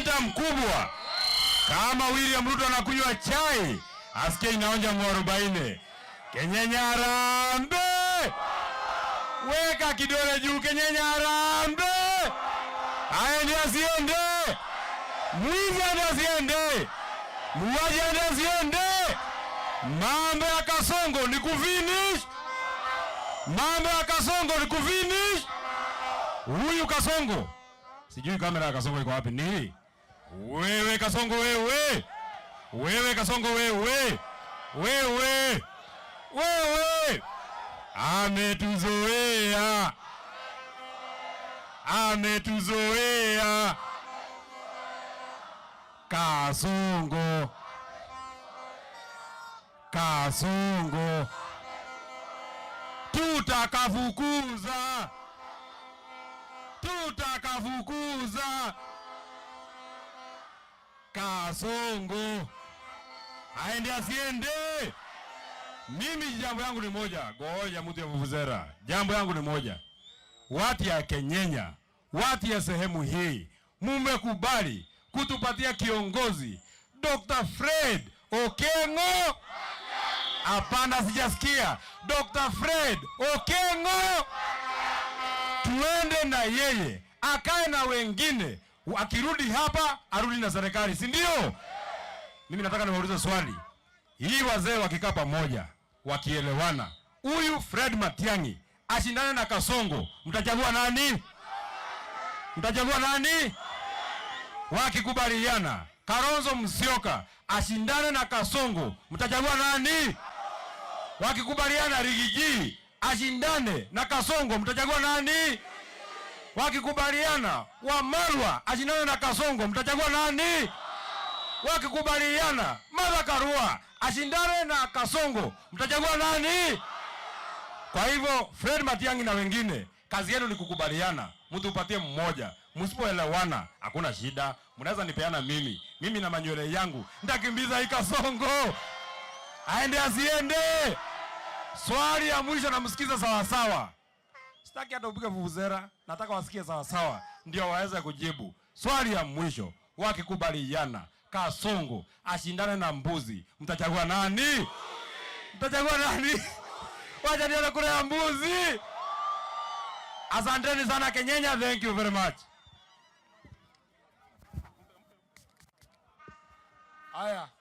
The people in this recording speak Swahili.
Talanta mkubwa. Kama William Ruto anakunywa chai, asikie inaonja mwarobaini. Kenyenya harambee! Weka kidole juu, Kenyenya harambee! Aende asiende? Mwizi aende asiende? Muuaji aende asiende? Mambo ya Kasongo ni kufinish. Mambo ya Kasongo ni kufinish. Huyu Kasongo, sijui kamera ya Kasongo iko wapi? Ni wewe Kasongo, wewe wewe Kasongo, wewe wewe wewe, ametuzoea, ametuzoea Kasongo, Kasongo, tutakafukuza, tutakafukuza Kasongo, aende asiende? Mimi jambo yangu ni moja, goja mtu ya vuvuzera. Jambo yangu ni moja, watu ya Kenyenya, watu ya sehemu hii, mumekubali kutupatia kiongozi Dr. Fred Okengo. Hapana, sijasikia. Dr. Fred Okengo, tuende na yeye, akae na wengine, akirudi hapa arudi na serikali, si ndio? Mimi nataka niwaulize swali hii, wazee wakikaa pamoja wakielewana, huyu Fred Matiang'i ashindane na Kasongo, mtachagua nani? Mtachagua nani? Wakikubaliana Kalonzo Musyoka ashindane na Kasongo, mtachagua nani? Wakikubaliana Rigiji ashindane na Kasongo, mtachagua nani? Wakikubaliana Wamalwa ashindane na Kasongo, mtachagua nani? Wakikubaliana Martha Karua ashindane na Kasongo, mtachagua nani? Kwa hivyo Fred Matiang'i na wengine, kazi yenu ni kukubaliana, mtu upatie mmoja. Msipoelewana hakuna shida, mnaweza nipeana mimi, mimi na manywele yangu nitakimbiza hii Kasongo, aende asiende. Swali ya mwisho namsikiza sawasawa, sitaki hata upige vuvuzera, nataka wasikie sawasawa ndio waweze kujibu. Swali ya mwisho, wakikubaliana Kasongo ashindane na mbuzi, mtachagua nani? Mtachagua nani? Wacha nione kura ya mbuzi. Asanteni sana Kenyenya, thank you very much. Haya.